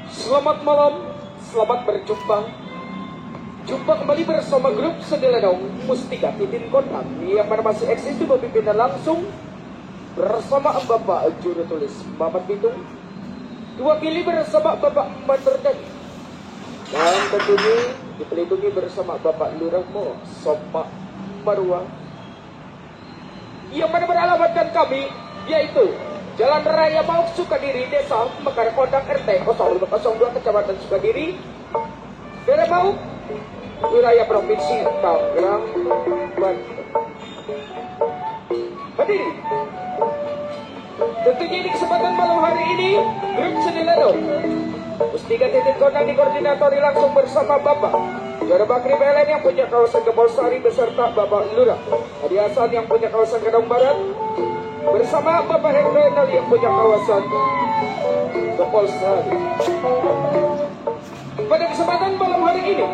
Selamat malam, selamat berjumpa. Jumpa kembali bersama grup Sedelenong Mustika Titin Kontak yang mana masih eksis di pimpinan langsung bersama Bapak Juru Tulis Mamat Bitung, diwakili bersama Bapak Manderdani, dan tentunya dipelindungi bersama Bapak Lurah Mo Sopak Marwa yang mana beralamatkan kami yaitu Jalan Raya Mauk Sukadiri, Desa Mekar Kondang RT 0502 Kecamatan Sukadiri, Daerah Mauk, wilayah Provinsi Tangerang, Banten. Hadirin, tentunya di kesempatan malam hari ini grup Sedelenong Mustika Titin Kontak dikoordinatori langsung bersama Bapak Jara Bakri PLN yang punya kawasan Gempol Sari beserta Bapak Lurah Hadi Hasan yang punya kawasan Gedong Barat bersama Bapak Hendro yang punya kawasan Gempol Sari. Pada kesempatan malam hari ini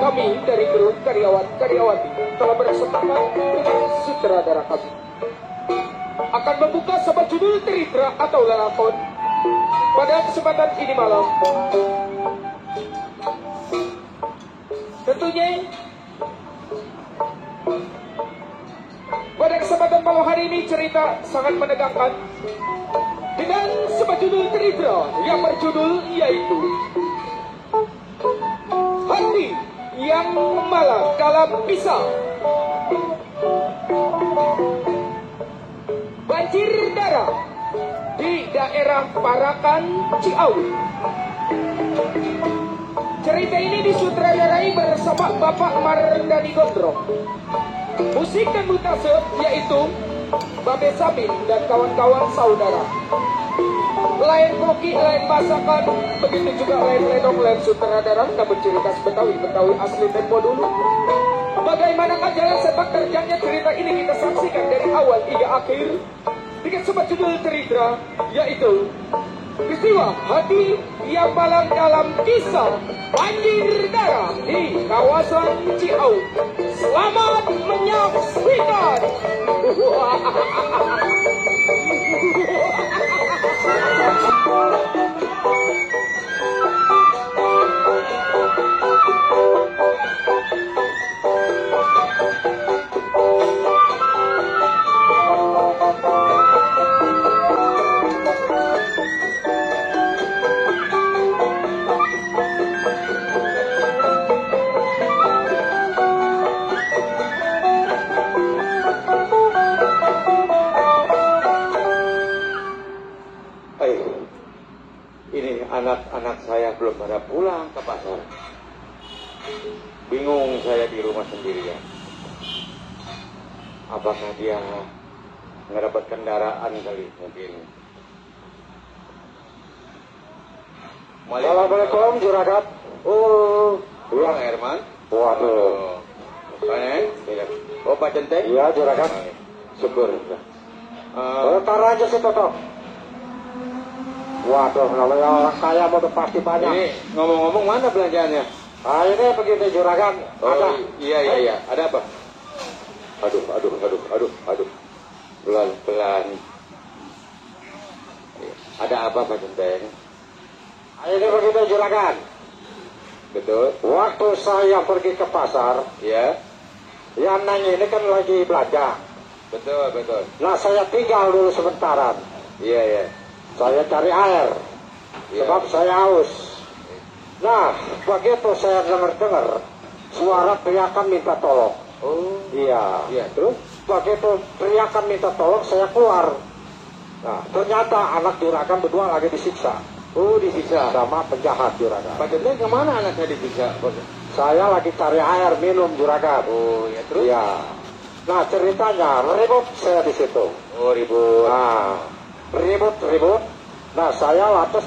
kami dari grup karyawati telah bersepakat dengan sutradara kami akan membuka sebuah judul cerita atau lelakon pada kesempatan ini malam. Tentunya pada kesempatan malam hari ini cerita sangat menegangkan dengan sebuah judul cerita yang berjudul yaitu Hati yang Malang Dalam Pisah. Banjir darah di daerah Parakan, Ciawi. Cerita ini disutradarai bersama Bapak Mardani Gondrong. Musik dan mutase yaitu Babe Samin dan kawan-kawan saudara. Lain koki, lain masakan, begitu juga lain ledong, lain sutradara, namun ciri khas Betawi asli tempo dulu. Bagaimanakah jalan sepak terjangnya cerita ini kita saksikan dari awal hingga akhir dengan sebuah judul cerita yaitu peristiwa Hati yang Malang Dalam Kisah Banjir Darah di kawasan Ciawi. Selamat menyaksikan. Anak-anak saya belum pada pulang ke pasar. Bingung saya di rumah sendirian. Apakah dia nggak dapat kendaraan kali mungkin? Assalamualaikum Juragan. Oh, iya Herman. Waduh. Oh Pak Centeng? Iya Juragan. Syukur. Tar aja sih Toto. Waduh, kalau orang kaya mau pasti banyak. Ini ngomong-ngomong mana belanjaannya? Ah ini begini Juragan. Oh, ada. Iya. Ada apa? Aduh. Pelan-pelan. Ada apa Pak Centeng? Ini begini Juragan. Betul. Waktu saya pergi ke pasar, ya, yang nanya ini kan lagi belanja. Betul. Nah saya tinggal dulu sementaran. Iya. Saya cari air, sebab saya haus. Nah, begitu saya dengar suara teriakan minta tolong. Oh, iya. Terus begitu teriakan minta tolong, saya keluar. Nah, ternyata anak Juragan berdua lagi disiksa. Oh, disiksa sama penjahat Juragan. Pak Centeng kemana anaknya disiksa? Saya lagi cari air minum Juragan. Oh, ya terus? Iya. Nah, ceritanya ribut saya di situ. Oh, ribut. Nah, ribut. Nah saya lantas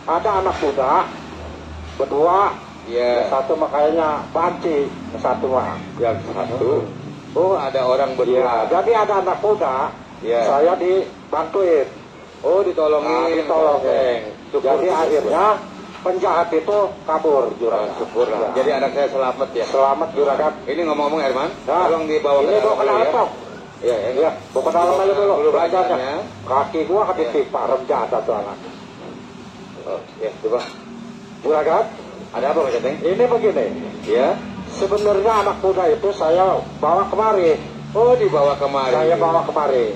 ada anak muda berdua, yang satu makanya banci, yang satu. Oh ada orang berdua. Ya, jadi ada anak muda, saya dibantuin. Oh ditolongin. Jadi akhirnya penjahat itu kabur Juragan. Syukur lah. Jadi anak saya selamat ya. Selamat Juragan. Ini ngomong-ngomong Herman, tolong dibawa ke dalam. Iya, bukan dalam aja dulu belajarnya. Kaki gua ditimpa rem jahat tuh anak. Oh, ya, coba. Juragan, ada apa Pak Centeng? Ini begini, ya. Sebenarnya anak muda itu saya bawa kemari. Oh, dibawa kemari. Saya bawa kemari.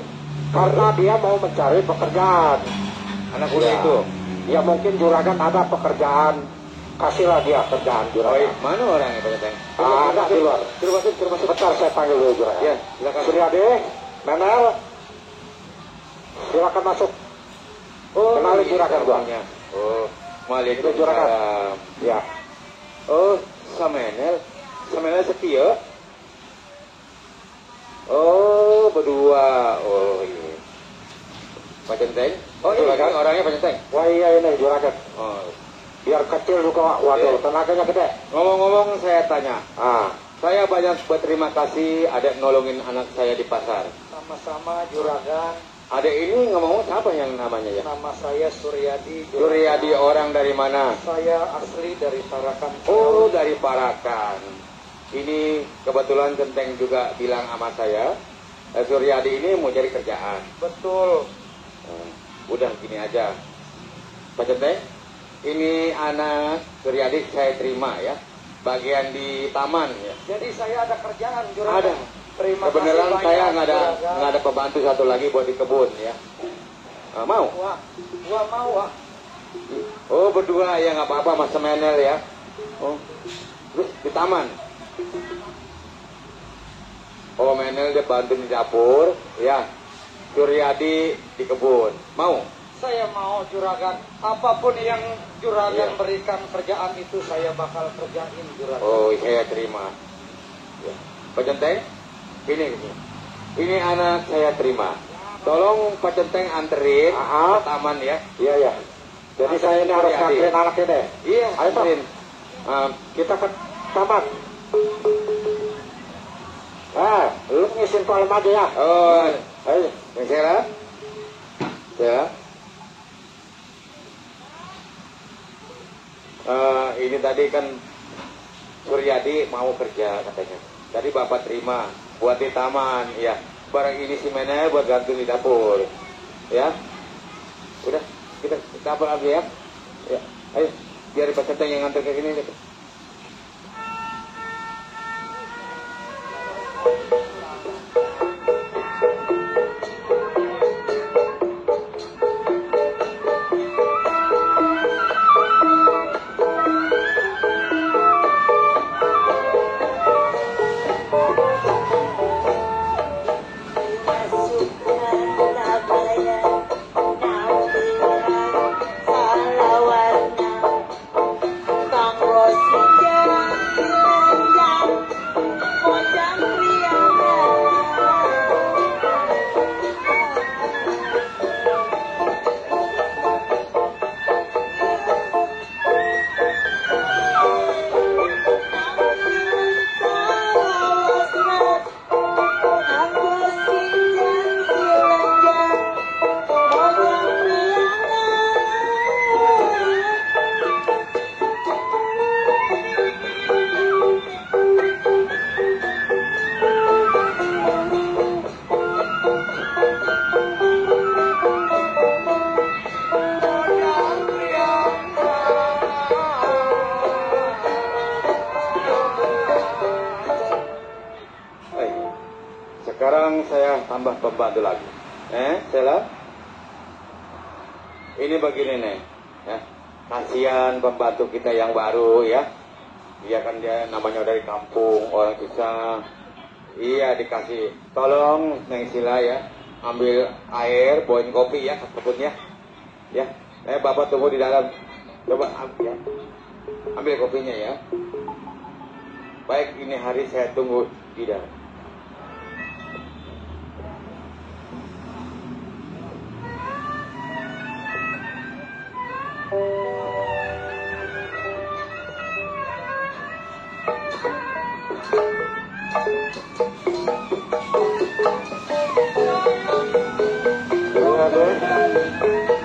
Karena dia mau mencari pekerjaan. Anak muda ya. Itu? Ya mungkin juragan ada pekerjaan. Kasihlah dia kerjaan juragan. Oh, mana orangnya Pak Centeng? Ada di luar. Suruh masuk. Bentar saya panggil dulu juragan. Ya, silakan. Suryadi, Menel. Silakan masuk. Oh, kenalin juragan gua. Oh, Waalaikumsalam. Juragan. Ya. Oh, Samenel setia. Oh, berdua. Oh, iya. Pak Centeng? Oh, ini kan orangnya Pak Centeng? Wah, iya ini juragan. Oh. Biar kecil juga, waduh, tenaganya gede. Ngomong-ngomong saya tanya. Saya banyak berterima kasih ada nolongin anak saya di pasar. Sama-sama juragan. Adek ini ngomong siapa yang namanya ya? Nama saya Suryadi. Suryadi orang dari mana? Saya asli dari Parakan. Oh, dari Parakan. Ini kebetulan Centeng juga bilang sama saya, Suryadi ini mau cari kerjaan. Betul. Udah gini aja, Pak Centeng. Ini anak Suryadi saya terima ya, bagian di taman ya. Jadi saya ada kerjaan juragan. Ada. Terima kebenaran kasih saya banyak, nggak ada pembantu satu lagi buat di kebun ya. Mau? Wah, gua mau wah. Oh berdua ya nggak apa-apa Mas Menel ya. Oh terus di taman. Oh Menel dia bantu di dapur ya. Suryadi di kebun. Mau? Saya mau juragan. Apapun yang juragan berikan kerjaan itu saya bakal kerjain juragan. Oh saya terima. Ya. Pak Centeng? Ini anak saya terima. Tolong Pak Centeng anterin ke taman ya. Iya. Jadi saya ini harus nganterin anak ini. Iya, ayo anterin. Kita ke taman. Lu ngisin kolam aja ya. Oh, ayo, Sarah. Ya. Ini tadi kan Suryadi mau kerja katanya. Tadi Bapak terima buat di taman, ya. Barang ini si Menel buat gantung di dapur, ya. Udah, kita dapur aja ya. Ya, ayo, biar Pak Centeng yang nganter ke sini. Sekarang saya tambah pembantu lagi. Sela. Ini begini nih. Ya. Kasihan pembantu kita yang baru ya. Dia kan dia namanya dari kampung, orang susah. Iya dikasih. Tolong Neng Sila ya. Ambil air, bawain kopi ya ke kebunnya. Ya. Bapak tunggu di dalam. Coba ya. Ambil kopinya ya. Baik, ini hari saya tunggu di dalam.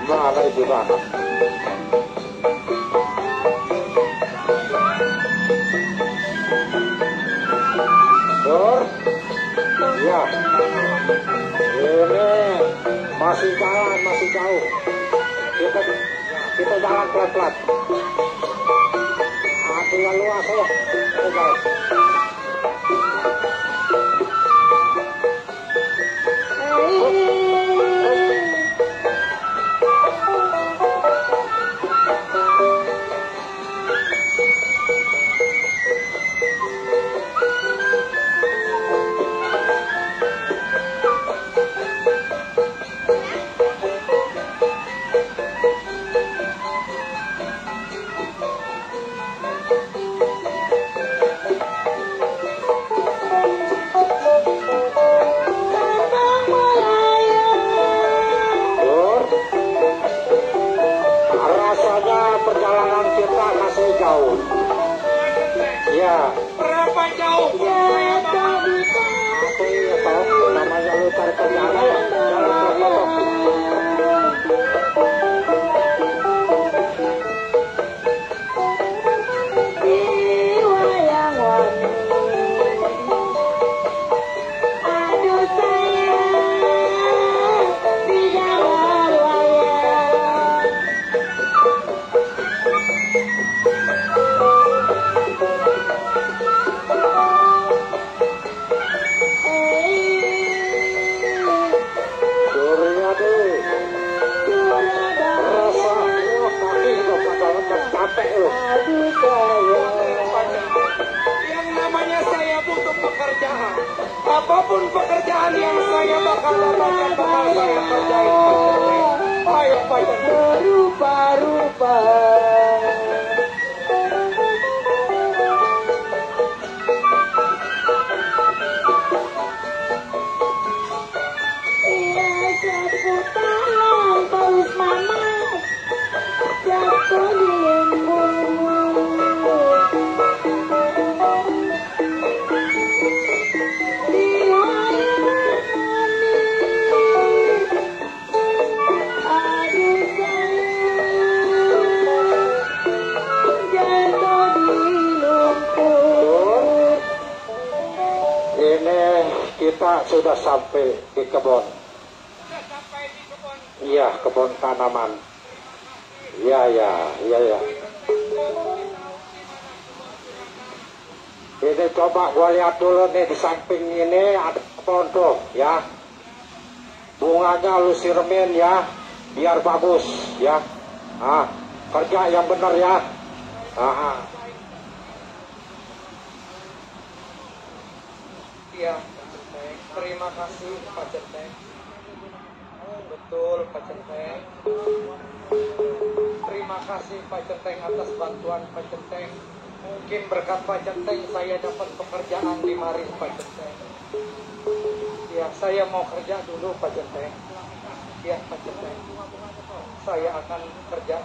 Mana itu anak? Dur, ya, ini masih jalan, masih jauh. Kita jalan pelan-pelan. Tinggal luas ya. Oke. Ya. Berapa jauh? Ya, aku ya tahu namanya lu cari kerjaan ya. Jalan pelan-pelan. Yang namanya saya butuh pekerjaan. Apapun pekerjaan yang saya bakal dapatkan bakal saya kerjain. Ayo pacar Rupa-rupa iya seputaran paus mama jatuh di kita sudah sampai di kebun. Sudah sampai di kebun. Iya, kebun tanaman. Iya. Ini coba gua lihat dulu nih di samping ini ada pohon tuh, ya. Bunganya lu siremin ya, biar bagus ya. Kerja yang benar ya. Iya, terima kasih Pak Centeng. Betul Pak Centeng. Terima kasih Pak Centeng atas bantuan Pak Centeng. Mungkin berkat Pak Centeng saya dapat pekerjaan di mari Pak Centeng. Ya, saya mau kerja dulu Pak Centeng. Ya Pak Centeng. Saya akan kerja.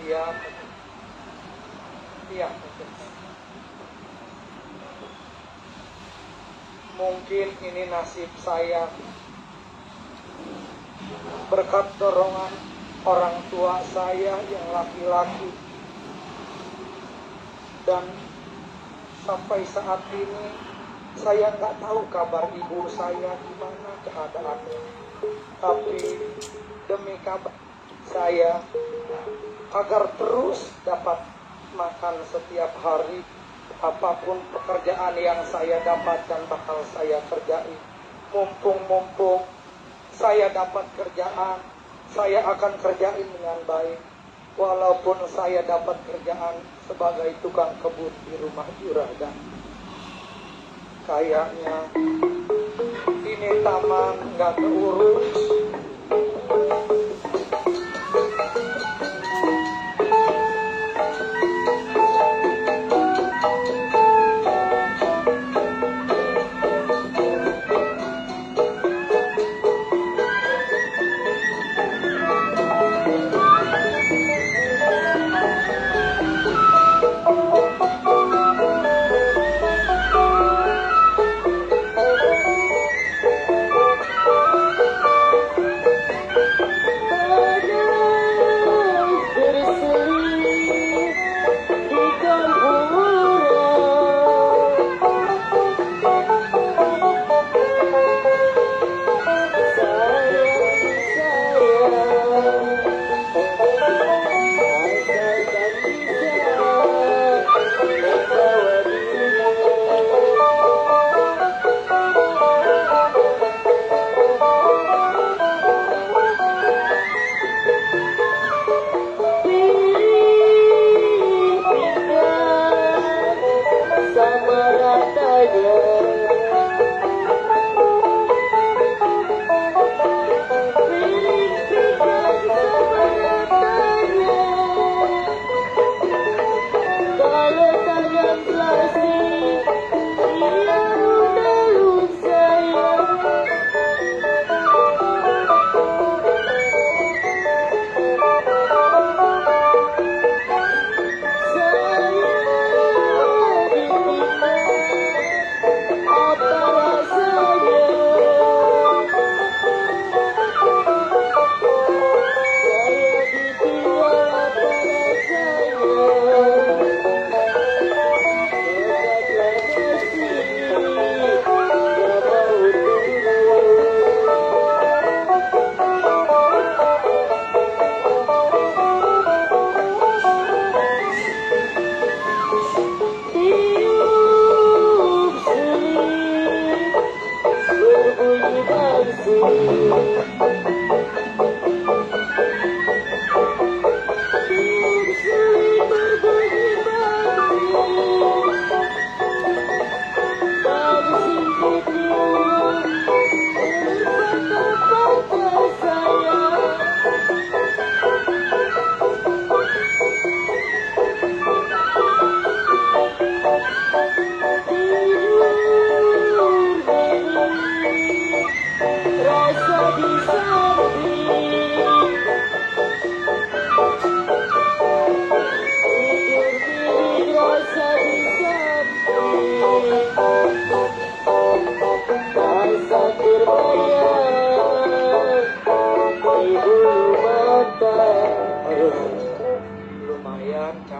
Iya Pak Centeng. Iya Pak Centeng. Mungkin ini nasib saya berkat dorongan orang tua saya yang laki-laki, dan sampai saat ini saya nggak tahu kabar ibu saya gimana keadaannya, tapi demi kabar saya agar terus dapat makan setiap hari. Apapun pekerjaan yang saya dapatkan bakal saya kerjain. Mumpung saya dapat kerjaan, saya akan kerjain dengan baik. Walaupun saya dapat kerjaan sebagai tukang kebun di rumah juragan. Kayaknya ini taman nggak keurus.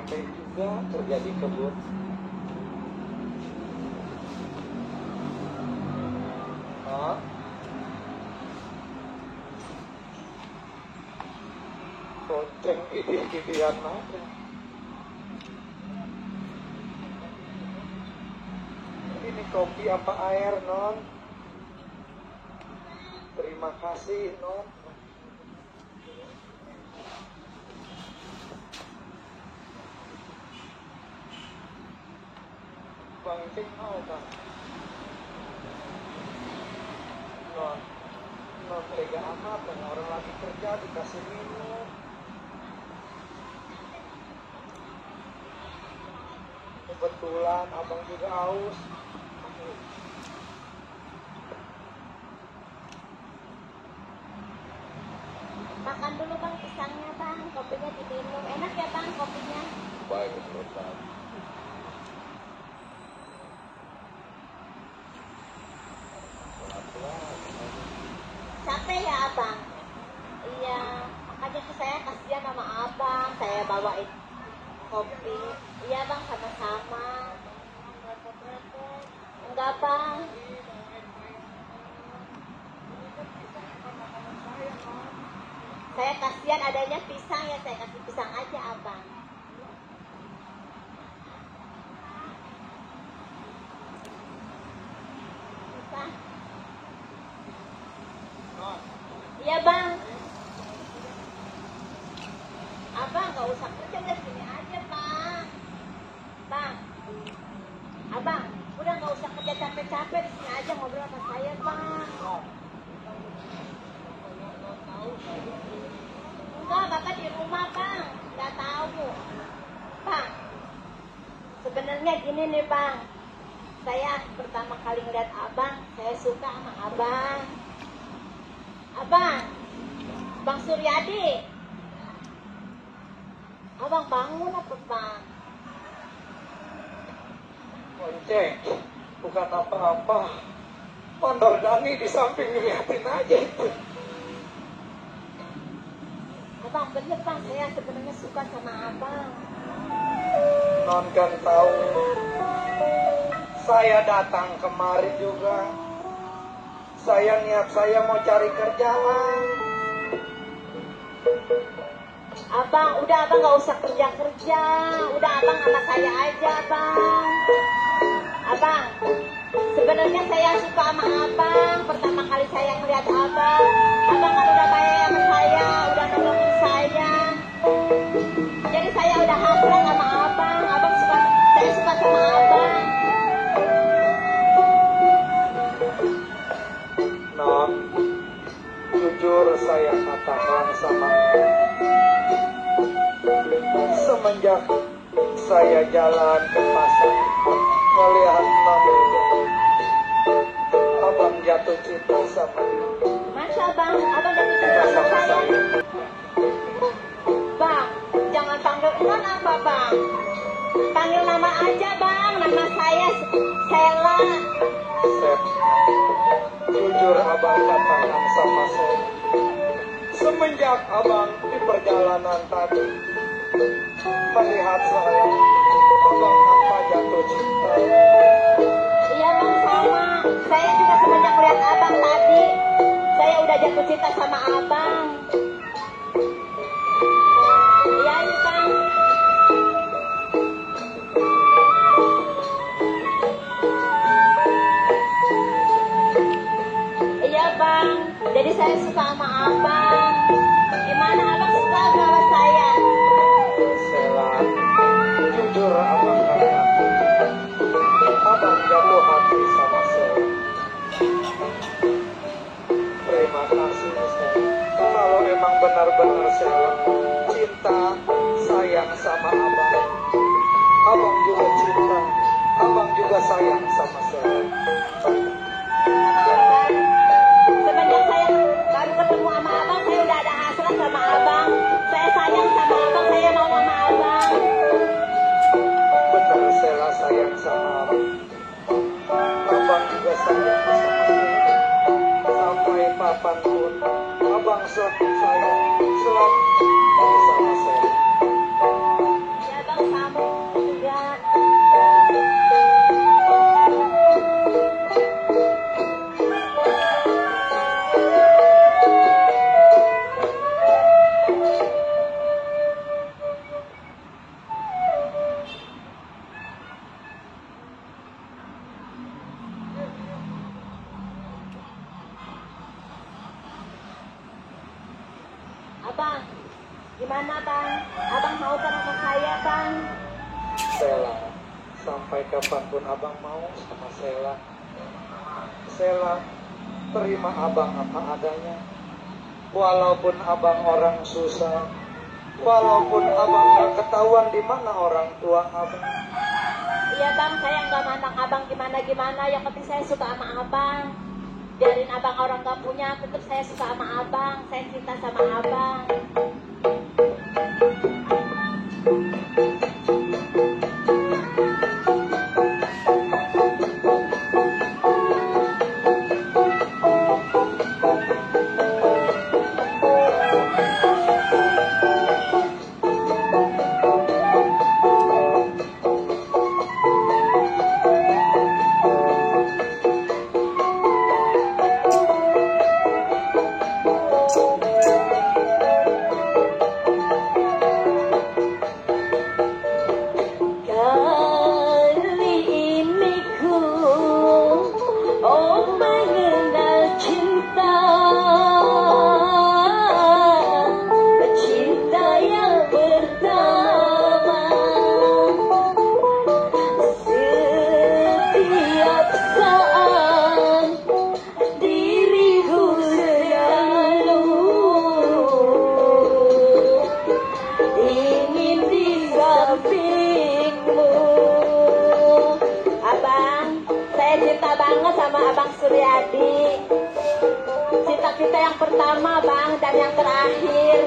capek juga kerja di kebun. Hah? Bonceng ide-idean aja. Ini kopi apa air, Non? Terima kasih, Non. Bang Cing mau, Bang? Non, Non tega amat, Bang. Orang lagi kerja dikasih minum. Kebetulan abang juga haus. Makan dulu bang pisangnya bang, kopinya diminum. Enak ya bang kopinya? Baik, Ustaz. Capek ya abang? Iya, makanya saya kasihan sama abang. Saya bawain kopi. Iya bang, sama-sama. Enggak bang. Saya kasihan adanya pisang ya, saya kasih pisang aja abang. Bisa? Iya bang. Abang gak usah kerja, udah sini aja bang. Bang, abang udah gak usah kerja capek-capek, di sini aja ngobrol sama saya bang. Enggak, bapak di rumah bang, nggak tahu. Bang, sebenarnya gini nih bang, saya pertama kali ngeliat abang, saya suka sama abang. Abang, Bang Suryadi, abang bangun apa bang? Bonceng, bukan apa-apa. Mandor Dani di samping ngeliatin aja itu. Abang bener bang, saya sebenarnya suka sama abang. Non kan tahu. Saya datang kemari juga. Saya niat saya mau cari kerjaan. Abang, udah abang gak usah kerja-kerja. Udah abang sama saya aja bang. Abang, sebenarnya saya suka sama abang. Pertama kali saya ngeliat abang, abang kan udah baik sama saya, udah nolongin saya. Jadi saya udah hasrat sama abang. Abang suka, saya suka sama abang. Non, jujur saya katakan sama semenjak saya jalan ke pasar melihat non itu, abang jatuh cinta sama Masa bang, abang jatuh cinta sama saya? Bang, jangan panggil non apa bang? Panggil nama aja bang, nama saya Sela. Sep. Jujur abang katakan sama saya, semenjak abang di perjalanan tadi melihat saya, abang apa jatuh cinta. Iya bang sama, saya juga semenjak lihat abang tadi, saya udah jatuh cinta sama abang. Iya nih bang. Iya bang, jadi saya suka sama abang. Gimana abang suka gak sama saya? Sela, jujur abang katakan, abang jatuh hati sama saya. Terima kasih Sela. Kalau emang benar-benar Sela cinta, sayang sama abang, abang juga cinta, abang juga sayang sama Sela. Semenjak saya baru ketemu sama abang, saya udah ada hasrat sama abang. Saya sayang sama abang, saya mau sama abang. Benar Sela sayang sama abang. Abang juga sayang sama Sela. Sampai kapanpun abang sayang selalu sama Sela. Ya bang Gimana bang? Abang mau kan sama saya bang? Sela, sampai kapanpun abang mau sama Sela. Sela, terima abang apa adanya. Walaupun abang orang susah, walaupun abang gak ketahuan di mana orang tua abang. Iya bang, saya nggak mandang abang gimana-gimana. Yang penting saya suka sama abang. Biarin abang orang gak punya, tetap saya suka sama abang. Saya cinta sama abang. Cinta yang pertama bang dan yang terakhir.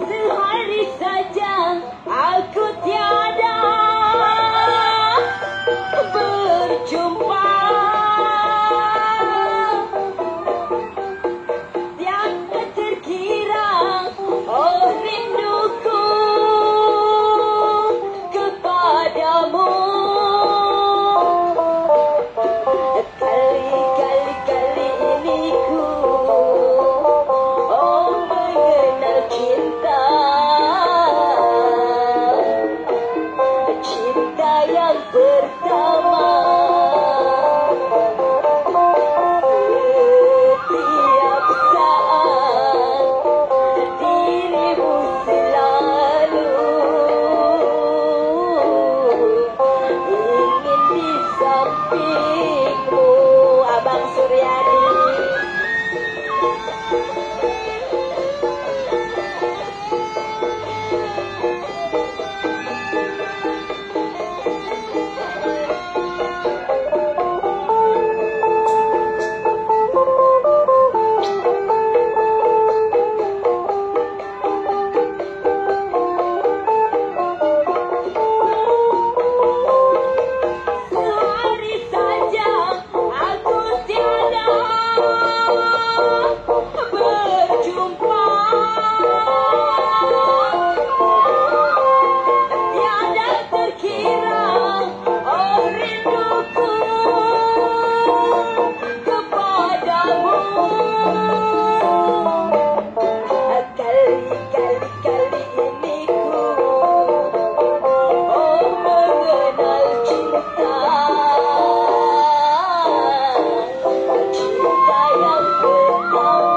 Sehari saja aku tiada berjumpa. Tiada terkira oh rinduku kepadamu. Kali-kali ini ku oh mengenal cinta. Cinta yang pertama. Setiap saat dirimu selalu ingin di sampingmu. Abang Suryadi. Sehari saja aku tiada berjumpa. Tiada terkira oh rinduku kepadamu. Kali-kali ini ku oh mengenal cinta. Cinta yang pertama.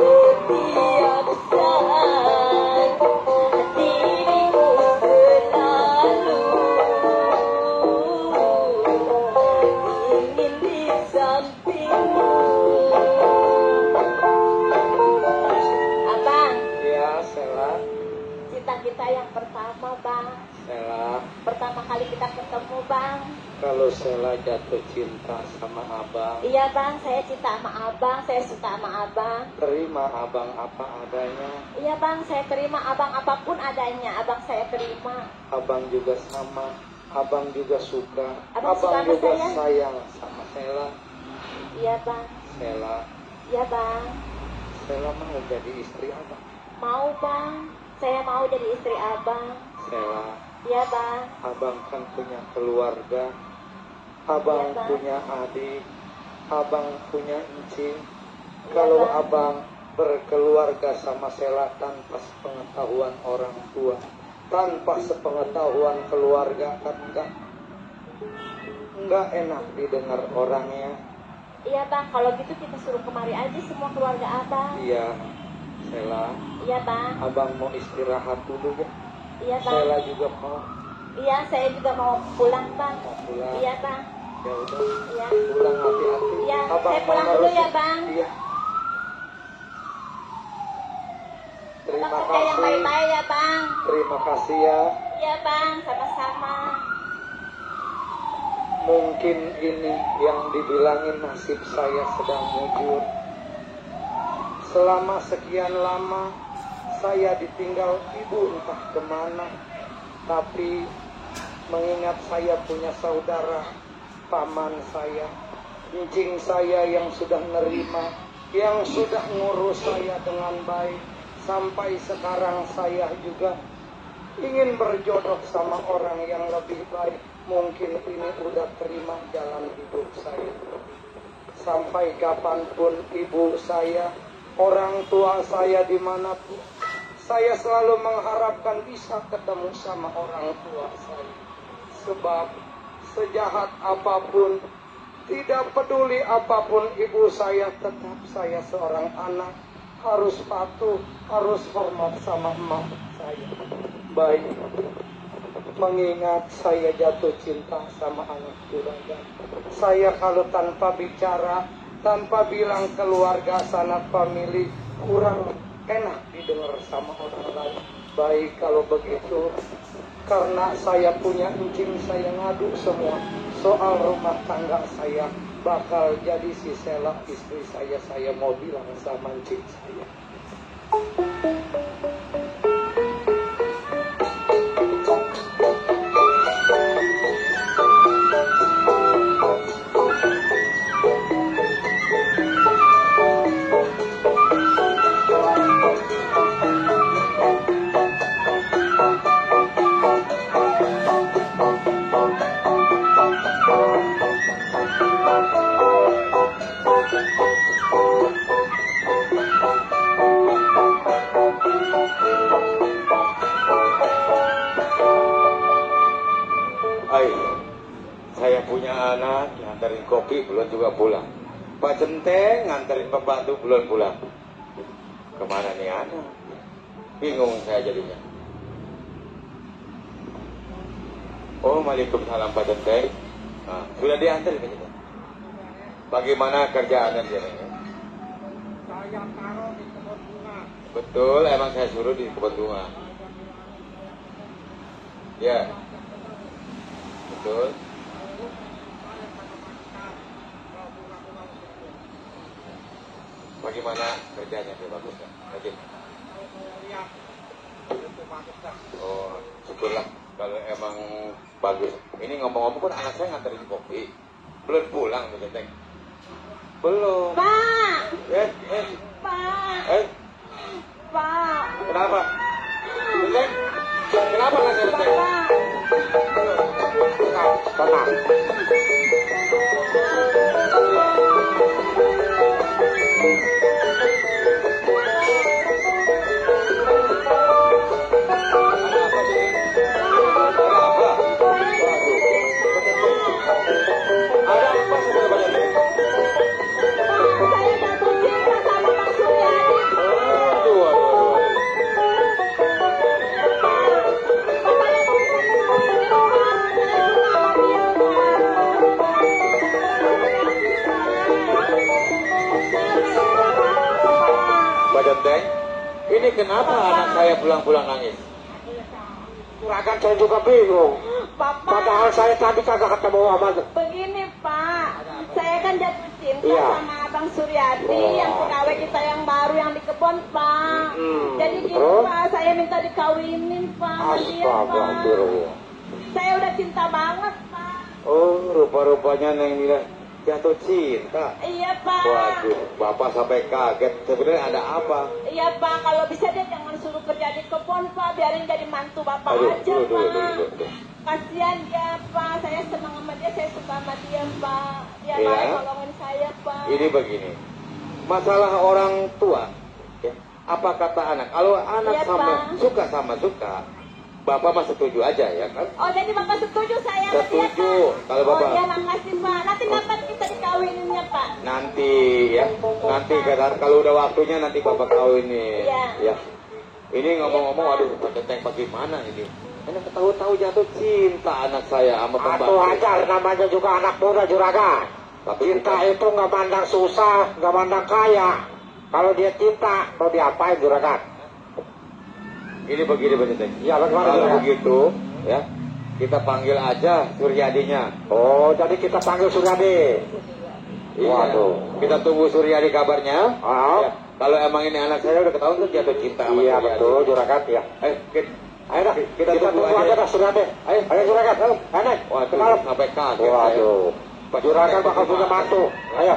Setiap saat dirimu selalu ingin di sampingmu. Abang, Ya Sela, cinta kita yang pertama bang. Sela, Pertama kali kita ketemu bang. kalau Sela jatuh cinta sama abang, Iya bang, saya cinta sama abang. Saya suka sama abang. terima abang apa adanya. Iya bang, saya terima abang apapun adanya. Abang saya terima. Abang juga sama, abang juga suka, Abang suka sama juga saya? sayang sama Sela. Iya bang. Sela, Iya bang. Sela mau jadi istri abang. Mau bang. Saya mau jadi istri abang. Sela, Iya bang. Abang kan punya keluarga, abang Iya, Bang. punya adik, abang punya encing. Kalau Bang. abang berkeluarga sama Sela tanpa sepengetahuan orang tua, tanpa sepengetahuan keluarga, kan enggak enak didengar orangnya. Iya bang, kalau gitu kita suruh kemari aja semua keluarga abang. Iya, Sela, Iya bang. abang mau istirahat dulu ya. Iya bang. Sela juga mau Iya, saya juga mau pulang bang. pulang. Iya bang. Ya udah, Iya. pulang hati-hati. Iya, Abang saya mau pulang dulu nerusin. ya bang. Iya. Terima Abang kerja yang kasih. baik-baik ya bang. Terima kasih ya. Iya bang, sama-sama. Mungkin ini yang dibilangin nasib saya sedang mujur. Selama sekian lama saya ditinggal ibu entah kemana. Tapi mengingat saya punya saudara, paman saya, incing saya yang sudah nerima, yang sudah ngurus saya dengan baik. Sampai sekarang saya juga ingin berjodoh sama orang yang lebih baik. Mungkin ini udah terima jalan hidup saya. Sampai kapanpun ibu saya, orang tua saya dimanapun, saya selalu mengharapkan bisa ketemu sama orang tua saya. Sebab sejahat apapun, tidak peduli apapun ibu saya, tetap saya seorang anak. Harus patuh, harus hormat sama emak saya. Baik, mengingat saya jatuh cinta sama anak juragan. Saya kalau tanpa bicara, tanpa bilang keluarga sanak famili, kurang enak didengar sama orang lain. Baik kalau begitu, karena saya punya encing, saya ngadu semua soal rumah tangga saya. Bakal jadi si Sela istri saya mau bilang sama encing saya. Saya punya anak nganterin kopi belum juga pulang. Pak Centeng nganterin pembantu belum pulang. Kemana nih anak? Bingung saya jadinya. Oh, waalaikumsalam Pak Centeng. Nah, sudah diantarin ke kita. Bagaimana kerjaan dia ini? Saya taruh di kebun bunga. Betul, emang saya suruh di kebun bunga. Ya, betul. Bagaimana kerjanya? Bagus kan? Rajin. Oh, syukurlah kalau emang bagus. Ini ngomong-ngomong pun anak saya nganterin kopi. Belum pulang tuh Centeng. Belum. Pak. Pak. Pak. Kenapa? Centeng? Kenapa nggak Centeng? Tenang. Centeng, ini kenapa anak saya pulang-pulang nangis? Juragan saya juga bingung. Bapak. Padahal saya tadi kagak ketemu sama. Begini Pak, saya kan jatuh cinta Iya. sama Abang Suryadi Oh. yang pegawai kita yang baru yang di kebun Pak. Jadi gini Terus? Pak, saya minta dikawinin Pak sama dia Pak. Astagfirullah. Saya udah cinta banget Pak. Oh, rupa-rupanya Neng Mila jatuh cinta. Iya Pak. Waduh, Bapak sampai kaget. Sebenarnya ada apa? Iya Pak, kalau bisa dia jangan suruh kerja di kebun Pak, biarin jadi mantu Bapak Aduh, aja dulu, Pak. dulu. Kasihan dia Pak, saya senang sama dia, saya suka sama dia Pak. Dia Iya. baik nolongin saya Pak. Ini begini, masalah orang tua, ya, apa kata anak? Kalau anak Iya, sama Pak. suka sama suka, Bapak mah setuju aja ya kan? Oh jadi Bapak setuju saya sama dia Setuju. Pak? Kalau Bapak- Oh iya makasih Pak, nanti kapan kita dikawininnya Pak? Nanti ya, nanti kalau udah waktunya nanti Bapak kawin nih. Iya. Ya. Ini ngomong-ngomong, aduh, Pak Teteng bagaimana ini? Enak tahu-tahu jatuh cinta anak saya sama pembantu. Atau ajar namanya juga anak muda juragan. Tapi Cinta itu nggak mandang susah, nggak mandang kaya. Kalau dia cinta, mau diapain juragan? ini begini Pak Teteng. Ya bagaimana Kalau juragan? begitu, ya, kita panggil aja Suryadinya. Oh, jadi kita panggil Suryadi. Iya. Waduh. Kita tunggu Suryadi kabarnya. Oh. Ya. Kalau emang ini anak saya udah ketahuan tuh jatuh cinta sama Iya Suryadi. betul juragan ya. Ayo dah, kita tunggu tunggu aja dah Suryadi. Ayo juragan, ayo. Naik. Waduh, Kemalem. sampai kaget. Waduh. Pak Juragan bakal punya mantu. Ayo.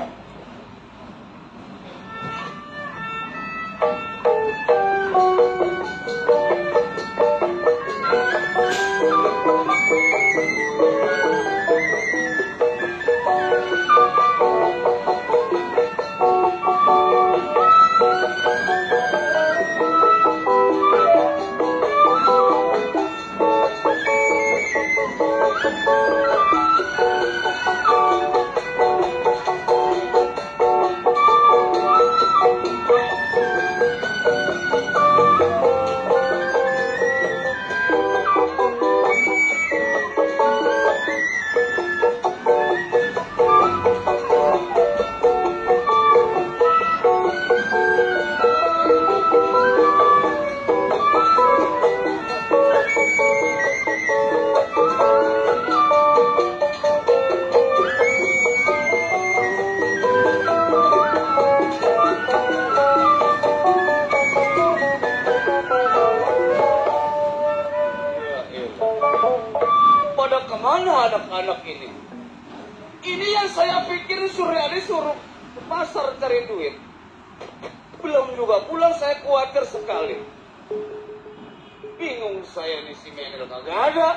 Pada kemana anak-anak ini? Ini yang saya pikir Suryadi suruh ke pasar cari duit. Belum juga pulang, saya khawatir sekali. Bingung saya nih, si Menel kagak ada.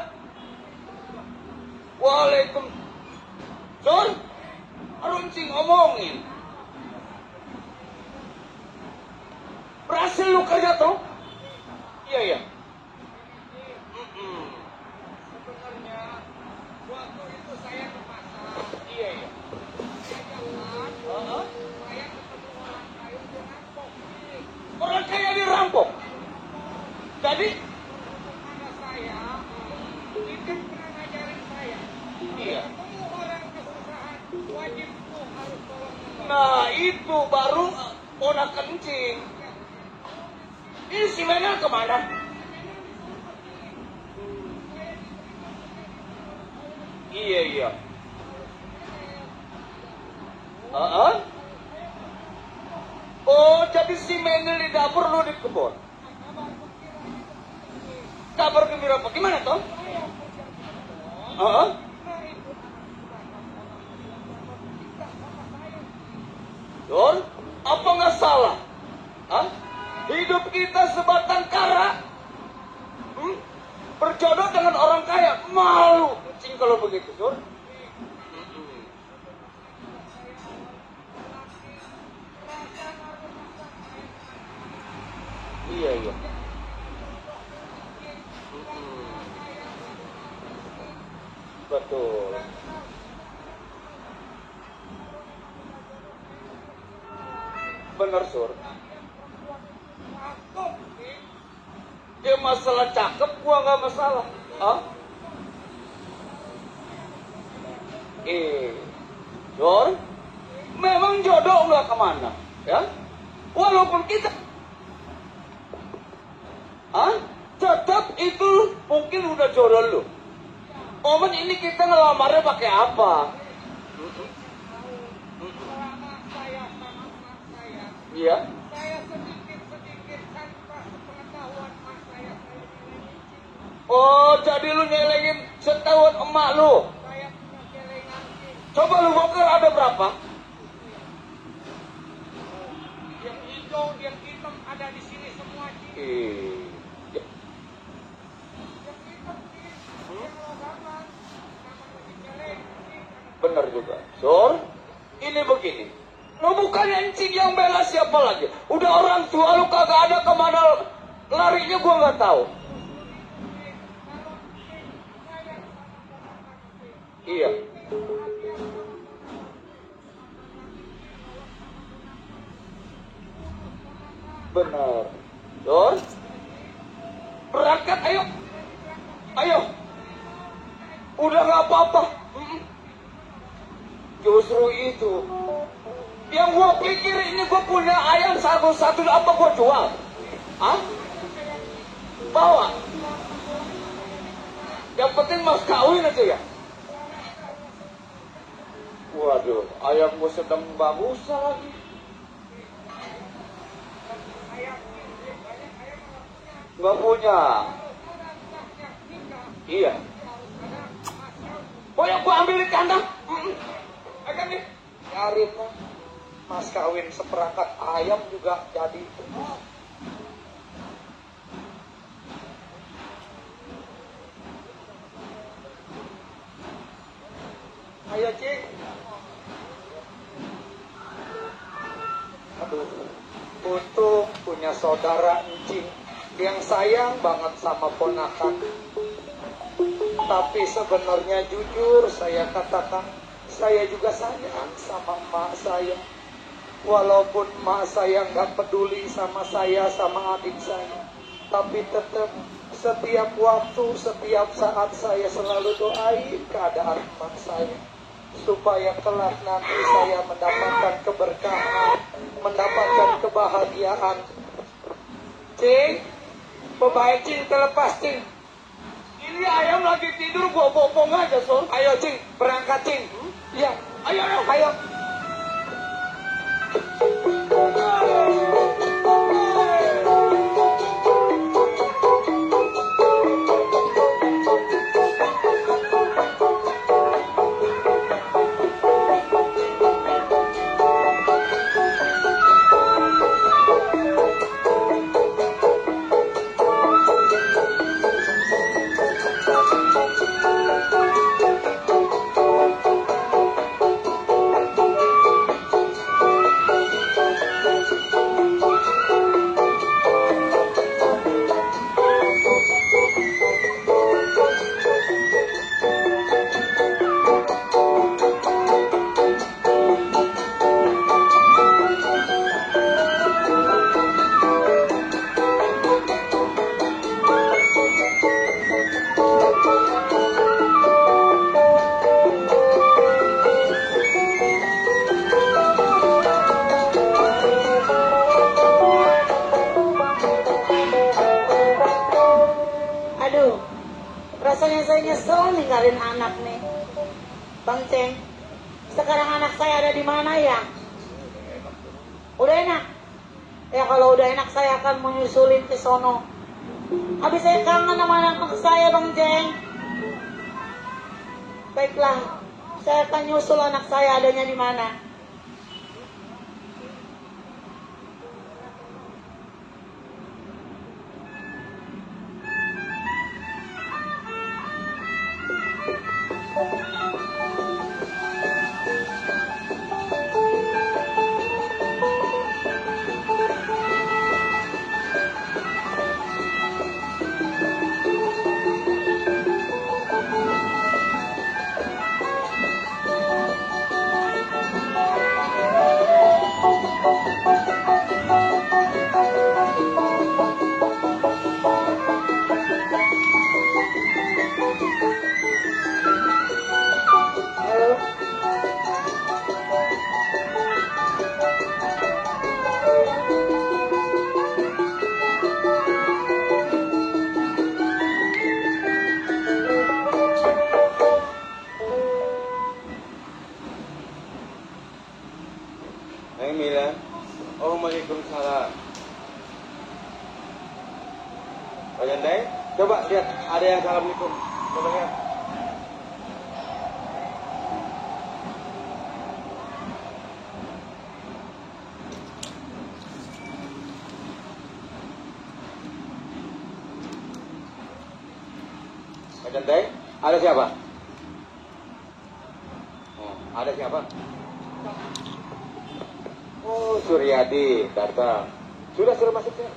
Waalaikum. Sur, runcing ngomongin. Berhasil lu kerja tuh? Iya, iya. Sebenarnya waktu itu saya ke pasar. Iya, iya. Saya jalan, saya ketemu orang kaya dirampok. Orang kaya dirampok? Jadi? Anak saya, itu pernah ngajarin saya. Iya. Ketemu orang kesusahan, wajib tuh harus tolong. Nah, itu baru ponak kencing. Ini si Menel kemana? Iya, iya. Oh, jadi si Menel di dapur, lu di kebun. Kabar gembira apa? Gimana, Tom? Don, apa nggak salah? Hidup kita sebatang kara. Berjodoh dengan orang kaya. Malu kucing kalau begitu, Sur. Iya, iya. Betul. Benar, Sur. Dia masalah cakep, gua nggak masalah. Sur, memang jodoh nggak kemana, ya? Walaupun kita, tetap itu mungkin udah jodoh lu. Momen ini kita ngelamarnya pakai apa? Iya. Saya sedikit-sedikit tanpa sepengetahuan emak saya. Oh, jadi lu nyelengin setahuan emak lu? Saya punya celengan. Coba lu bongkar ada berapa? Yang hijau, yang hitam ada di sini semua. Benar juga. Sur, ini begini. Lu bukan encing yang bela siapa lagi? Udah orang tua lu kagak ada, kemana larinya gua nggak tahu. Iya. Benar. Sur, berangkat ayo. Ayo. Udah nggak apa-apa. Justru itu yang gua pikir, ini gua punya ayam satu-satu, apa gua jual? Hah? Bawa. Yang penting mas kawin aja ya. Waduh, ayam gua sedang bagus lagi. Gak punya. Iya. Boleh gua ambil di kandang? Akan nih. Cari mas kawin seperangkat ayam juga jadi. Ayo Cik. Aduh, untung punya saudara encing yang sayang banget sama ponakan. Tapi sebenarnya jujur saya katakan, saya juga sayang sama emak saya. Walaupun emak saya nggak peduli sama saya, sama adik saya, tapi tetap setiap waktu, setiap saat saya selalu doain keadaan emak saya, supaya kelak nanti saya mendapatkan keberkahan, mendapatkan kebahagiaan. Cing, pembaik Cing terlepas Cing. Ini ayam lagi tidur, gua bopong aja Son. Ayo Cing, berangkat Cing. Iya, ayo. Rasanya saya nyesel ninggalin anak nih, Bang Ceng. Sekarang anak saya ada di mana ya? Udah enak? Ya kalau udah enak saya akan menyusulin ke sono. Habis saya kangen sama anak saya, Bang Ceng. Baiklah, saya akan nyusul anak saya adanya di mana. Waalaikumsalam. Pak Jandai, coba lihat ada yang assalamualaikum. Coba lihat. Centeng, ada siapa? Ada siapa? Oh, Suryadi datang. Sudah masuk ya?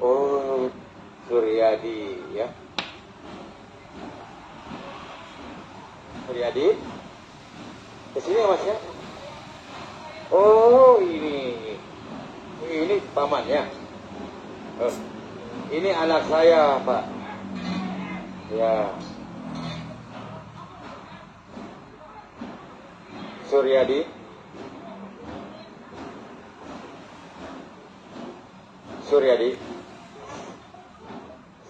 Oh, Suryadi ya. Suryadi, kesini ya Mas ya? Oh, ini pamannya. Oh, ini anak saya, Pak. Ya. Suryadi. Suryadi.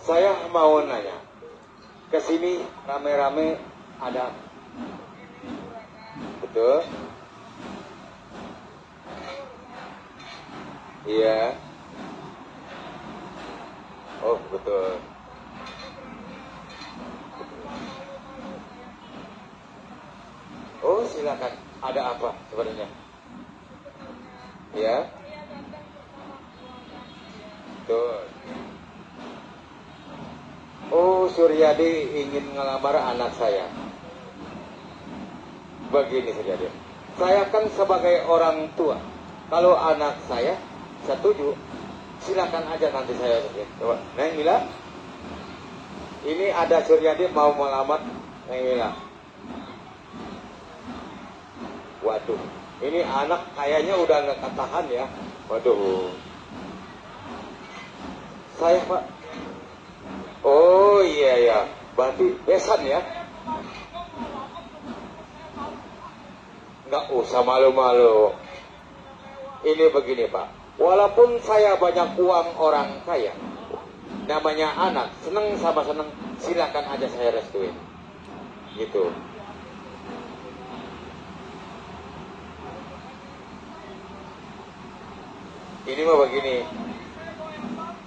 Saya mau nanya. Kesini rame-rame ada. Betul? Iya. Oh, betul. Oh, silakan. Ada apa sebenarnya? Ya. Betul. Oh, Suryadi ingin ngelamar anak saya. Begini Suryadi. Saya kan sebagai orang tua. Kalau anak saya setuju, silakan aja nanti saya. Coba, Neng Mila. Ini ada Suryadi mau melamar Neng Mila. Waduh, ini anak kayaknya udah nggak ketahan ya. Waduh. Saya Pak. Oh iya ya, berarti besan ya. Nggak usah malu-malu. Ini begini Pak, walaupun saya banyak uang orang kaya, namanya anak, seneng sama seneng, silakan aja saya restuin. Gitu. Ini mah begini.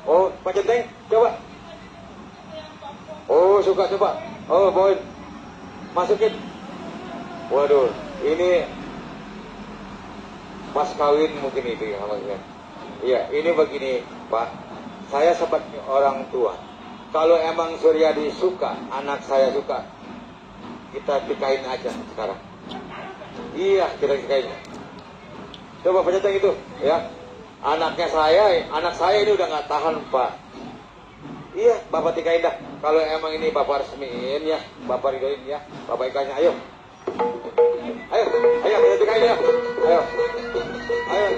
Oh, Pak Centeng, coba. Oh, suka coba. Oh, poin. Masukin. Waduh, ini pas kawin mungkin itu ya maksudnya. Iya, ini begini, Pak. Saya sebagai orang tua. Kalau emang Suryadi suka, anak saya suka, kita nikahin aja sekarang. Iya, kita nikahin. Coba Pak Centeng itu, ya. Anak saya ini udah nggak tahan Pak. Iya, Bapak nikahin dah. Kalau emang ini Bapak resmiin ya, Bapak ridoin ya, Bapak ikannya, ayo. Ayo, kita nikahin ya. Ayo.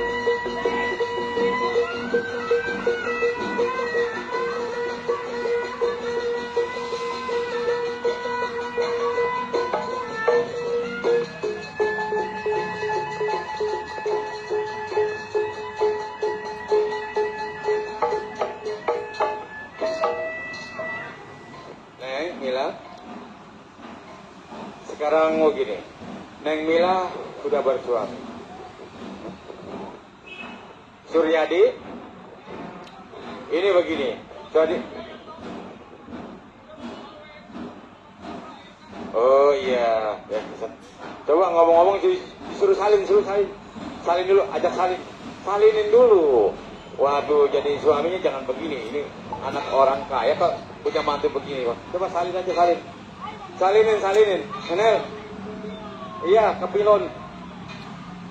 Sekarang mau gini, Neng Mila sudah bersuami. Suryadi, ini begini, jadi, oh iya, ya. Coba ngomong-ngomong disuruh salin dulu, ajak salinin dulu. Waduh, jadi suaminya jangan begini, ini anak orang kaya kok punya mantu begini. Coba salin aja, salinin, Nenel. Iya, kepilon.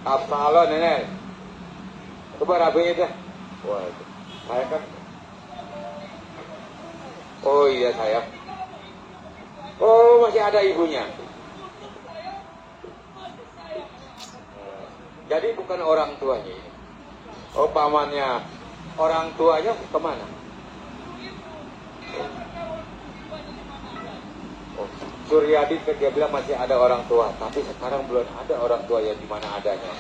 Absalon, Nenel. Coba rapiin deh. Waduh, saya kan. Oh iya saya. Oh masih ada ibunya. Jadi bukan orang tuanya ini. Oh pamannya. Orang tuanya kemana? Oh, Suryadi dia bilang masih ada orang tua, tapi sekarang belum ada orang tua yang di mana adanya.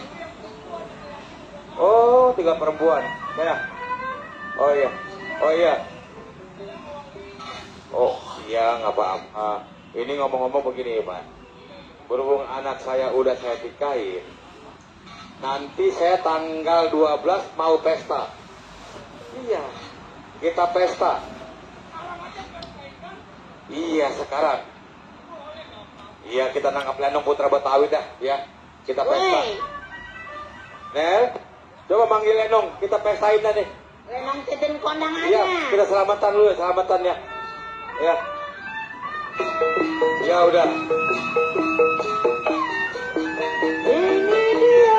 Oh, 3 perempuan. Ya. Oh iya. Oh iya, nggak apa-apa. Ini ngomong-ngomong begini Pak. Berhubung anak saya udah saya nikahin, nanti saya tanggal 12 mau pesta. Iya, kita pesta. Iya sekarang. Iya kita nangkap lenong Putra Betawi dah ya. Kita pesta. Nel, coba manggil lenong, kita pestain dah nih. Lenong teden kondang aja. Iya, kita selamatan dulu ya, selamatan ya. Ya. Ya udah. Ini dia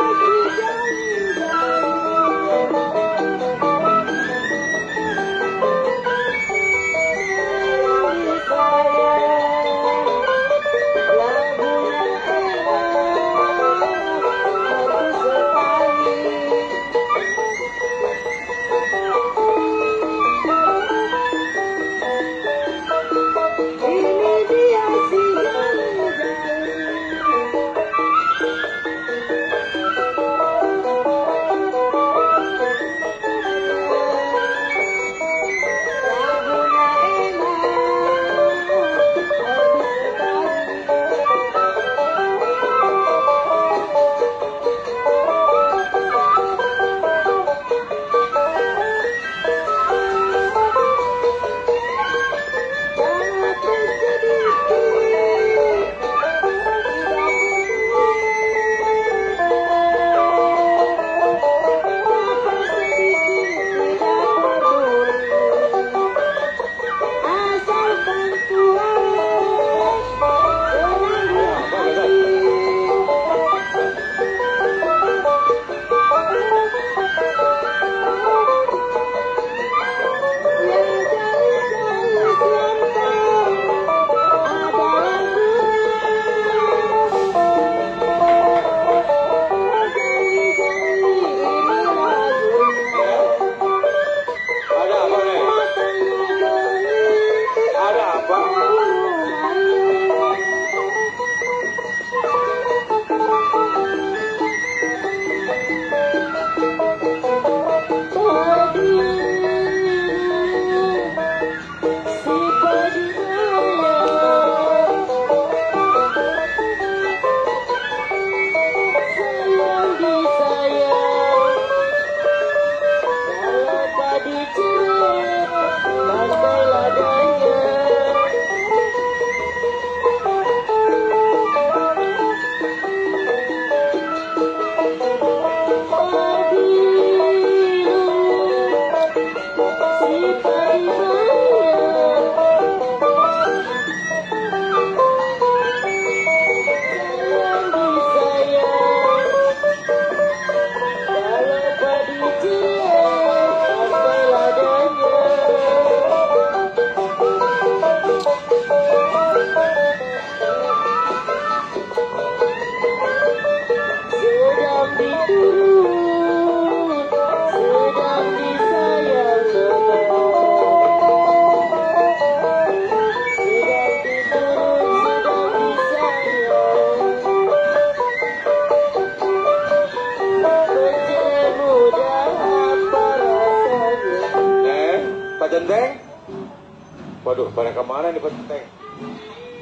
Waduh, pada kemana nih Pak Centeng?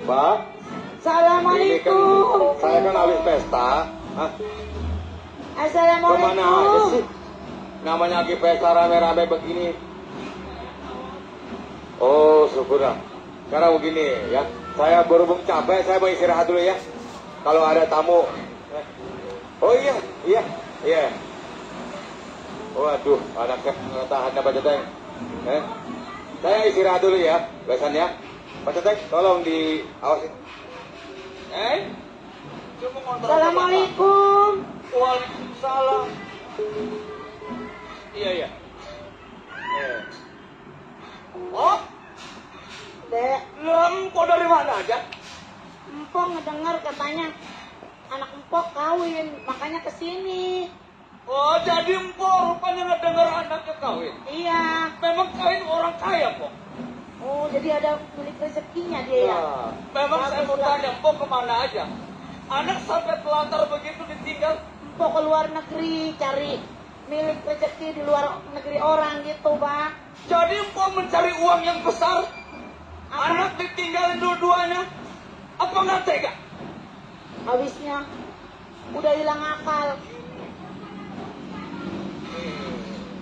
Pak? Assalamualaikum. Saya kan habis pesta. Hah? Assalamualaikum. Kemana aja sih? Namanya lagi pesta rame-rame begini. Oh, syukurlah. Sekarang begini ya. Saya berhubung capek, saya mau istirahat dulu ya. Kalau ada tamu. Oh iya, iya. Waduh, anaknya tahan Pak Centeng. Saya istirahat dulu ya, besan ya. Pak Centeng, tolong diawasin. Assalamualaikum. Waalaikumsalam. Iya. Oh, Dek, kok dari mana aja? Empok ngedengar katanya anak empok kawin, makanya kesini. Oh, jadi empok rupanya ngedengar anaknya kawin. Iya. Memang kawin orang kaya, Pok. Oh, jadi ada milik rezekinya dia ya. Memang saya mau tanya, empok kemana aja? Anak sampai telantar begitu ditinggal. Empok ke luar negeri cari milik rezeki di luar negeri orang gitu, Pak. Jadi empok mencari uang yang besar. Apa? Anak ditinggalin dua-duanya. Apa nggak tega? Habisnya udah hilang akal.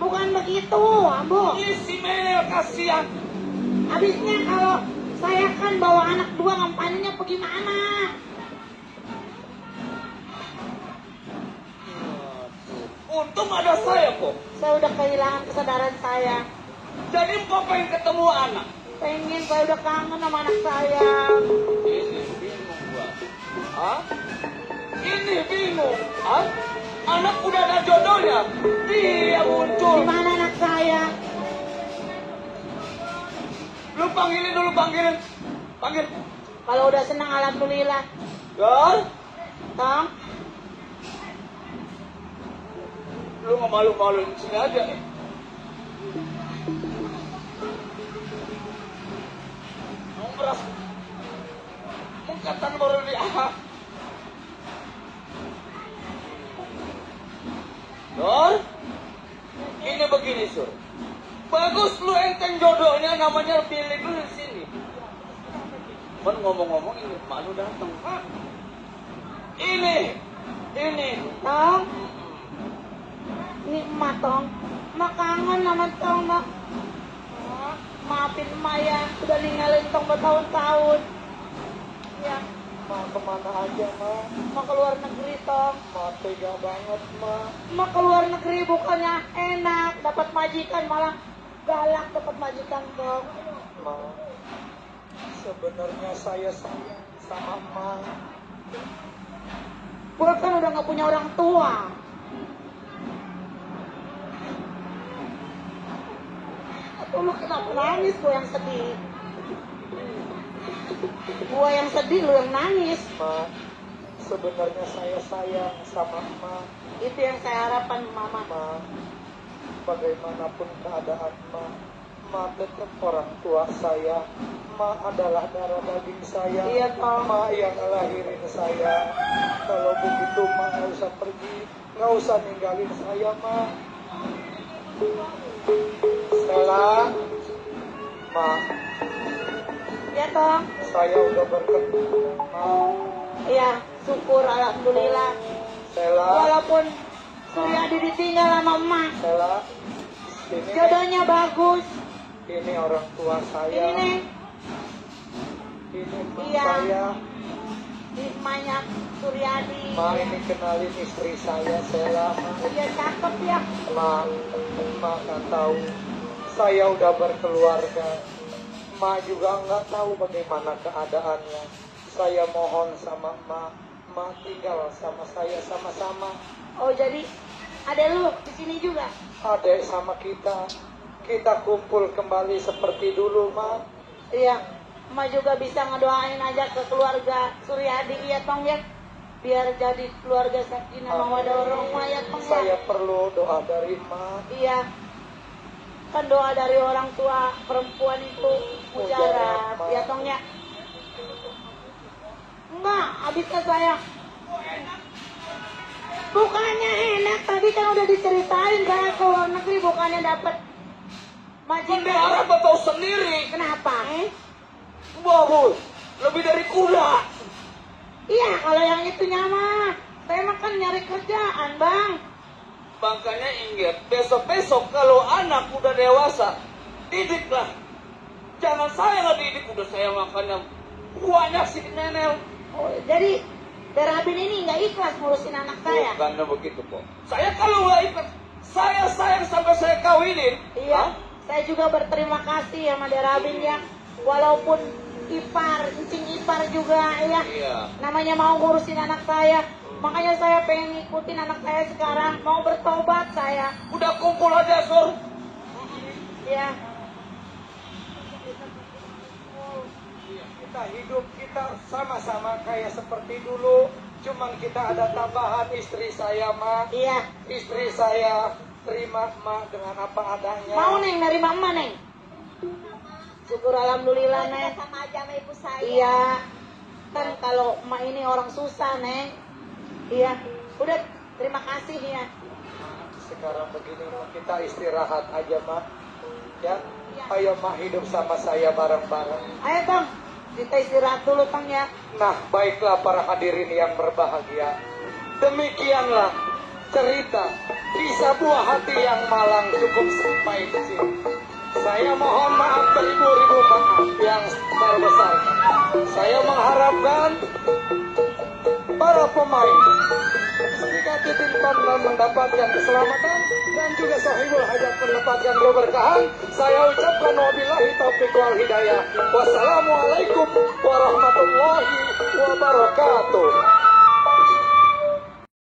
Bukan begitu, Ambo. Si Mel kasihan. Habisnya kalau saya kan bawa anak dua ngampaninya bagaimana? Untung untung ada saya kok. Saya udah kehilangan kesadaran saya. Jadi engkau pengen ketemu anak. Pengen, saya udah kangen sama anak saya. Ini bingung gua. Hah? Ini bingung. Hah? Anak udah ada jodohnya. Dia muncul. Di mana anak saya? Lu panggilin dulu, panggilin. Panggil. Kalau udah senang alhamdulillah. Gar, Tong, lu nggak malu-maluin sini aja nih. Mau keras. Mungkatan baru di Gar, ini begini sur. Bagus lu enteng jodohnya, namanya pilih dulu di sini. Kan ngomong-ngomong ini malu datang. Ini. Tong. Ini emak, Tong. Emak kangen sama Tong, Mak. Maafin emak ya, udah ninggalin Tong bertahun-tahun. Ya, Ma kemana aja, Ma? mau keluar negeri, Tong. Ma tega banget, Ma. Mau keluar negeri bukannya enak, dapat majikan malah galak dapat majikan, Tong. Ma, sebenarnya saya sayang sama Ma. Gue kan udah gak punya orang tua. Atau lu kenapa nangis, gue yang sedih. Gue yang sedih, lu yang nangis. Ma, sebenarnya saya sayang sama Ma. Itu yang saya harapkan, Mama. Ma, bagaimanapun keadaan Ma tetap orang tua saya. Ma adalah darah daging saya. Iya, Tom. Ma yang ngelahirin saya. Kalau begitu Ma nggak usah pergi, nggak usah ninggalin saya, Ma. Stella, Ma, Iya, Tong. saya udah bertemu, Ma. Iya, syukur alhamdulillah. Stella, Walaupun Suryadi ditinggal sama emak, Stella, ini jodohnya bagus. orang tua saya. Ini Ini Ma Iya. saya. di emaknya Suryadi. Ma, ini kenalin istri saya, Stella, Ma. Iya, cakep ya. Ma kan tahu saya udah berkeluarga. Ma juga nggak tahu bagaimana keadaannya. Saya mohon sama Ma tinggal sama saya sama-sama. Oh, jadi ada lu di sini juga? Adek sama kita kumpul kembali seperti dulu, Ma. Iya, emak juga bisa ngedoain aja ke keluarga Suryadi, iya Tong ya. Biar jadi keluarga sakinah mawaddah warahmah ya Tong ya. Saya perlu doa dari Ma. Iya, kan doa dari orang tua perempuan itu mujarab, Ma. ya Tong ya. Enggak, habisnya saya. Bukannya enak, tadi kan udah diceritain saya ke luar negeri bukannya dapat majikan. Bendahara tahu sendiri. Kenapa? Bagus. Lebih dari kuda. Iya, kalau yang itu nyama. Saya makan nyari kerjaan, Bang. Makanya ingat, besok-besok kalau anak udah dewasa, didiklah. Jangan saya nggak didik, udah saya makannya banyak si nenel. Oh, jadi Derabin ini nggak ikhlas ngurusin anak saya. Bukannya begitu kok. Saya kalau nggak ikhlas, saya sayang sampai saya kawinin. Iya, saya juga berterima kasih sama Derabin ya. Walaupun ipar, incing ipar juga ya. Iya. Namanya mau ngurusin anak saya. Makanya saya pengen ngikutin anak saya sekarang. Mau bertobat saya. Udah kumpul aja, Sur. Ya. Kita hidup kita sama-sama kayak seperti dulu. Cuman kita ada tambahan istri saya, Ma. Iya. Istri saya terima Ma dengan apa adanya. Mau Neng dari mama Neng? Syukur alhamdulillah Neng. Sama aja sama ibu saya. Iya. Kan kalau emak ini orang susah Neng. Iya. Udah terima kasih ya. Sekarang begini Ma, kita istirahat aja, Ma. Ya. Ayo Ma, hidup sama saya bareng-bareng. Ayo Tong, kita istirahat dulu Tong ya. Nah, baiklah para hadirin yang berbahagia. Demikianlah cerita kisah buah hati yang malang cukup sampai di sini. Saya mohon maaf beribu-ribu maaf yang terbesar. Saya mengharapkan para pemain jika ditimpan dan mendapatkan keselamatan, dan juga sahibul hajat mendapatkan keberkahan. Saya ucapkan wabillahi taufiq wal hidayah. Wassalamualaikum warahmatullahi wabarakatuh.